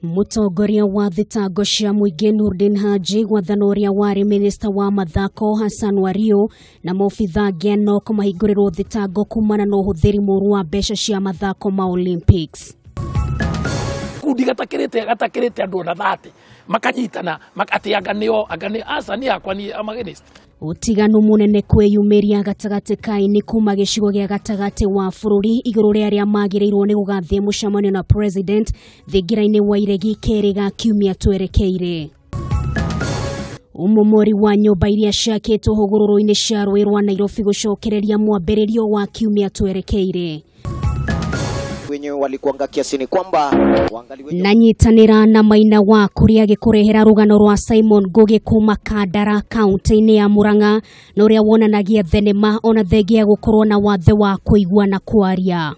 Mũtongoria wa thitango cia mũingĩ Nurdin Haji gwathana ũrĩa warĩ minista wa mathako Hassan Wario na maobitha angĩ a NOC mahingũrĩrwo thitango kumana na ũhũthĩri mũru wa mbeca cia mathako ma Olympics. Kundi gatakĩrĩte andũ ona 30 makanyitana atĩ anga nĩo, anga nĩ aca nĩ akwa niĩ am against. Ũtiganu mũnene kwĩyumĩria gatagatĩ ka aini kuma gĩcigo gĩa gatagatĩ wa bũrũri igũrũ rĩa arĩa magĩrĩirwo nĩ gũgathiĩ mũcemanio na president thingira-inĩ wa iregi kerĩ ga kiumia twerekeire. Ũmomori wa nyũmba iria ciakĩtwo hũgũrũrũ-inĩ cia rũĩ rwa Nairobi gũcokereria mwambĩrĩrio wa kiumia twerekeire. Wenyewe walikuanga kiasi ni kwamba waangali wenyewe Na nyitanĩra na Maina wa kũrĩa agĩkũrehera rũgano rwa Simon Ngugi kuma Kandara kaunti-inĩ ya Murang'a na ũrĩa wonanagia thenema ona thengia ya gũkorwo na wathe wa kũigua na kwaria.